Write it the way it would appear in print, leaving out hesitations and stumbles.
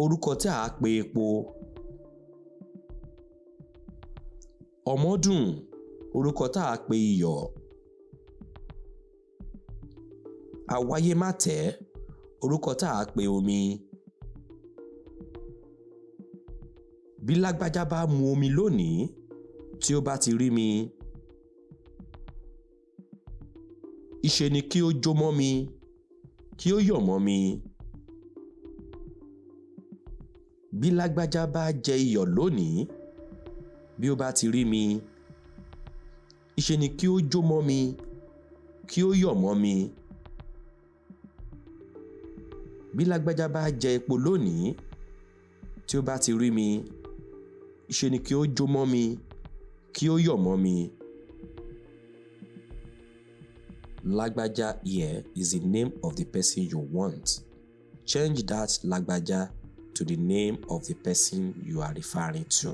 Orúkọ tí à á pe epo. Ọmọdùn, orúkọ tá a pe iyọ̀. Awáyémátẹ̀ẹ́, orúkọ tá a pe omi. Bí lágbájá bá mu omi lónìí, tí ó bá ti rí mi, ìṣe ni kí ó jó mọ́ mi, kí ó yọ̀ mọ́ mi. Bí lágbájá bá jẹ iyọ̀ lónìí, bí ó bá ti rí mi, ìṣe ni kí ó jó mọ́ mi, kí ó yọ̀ mọ́ mi. Bí lágbájá bá jẹ epo lónìí, tí ó bá ti rí mi, ìṣe ni kí ó jó mọ́ mi, kí ó yọ̀ mọ́ mi. Lágbájá here is the name of the person you want. Change that lágbájá to the name of the person you are referring to.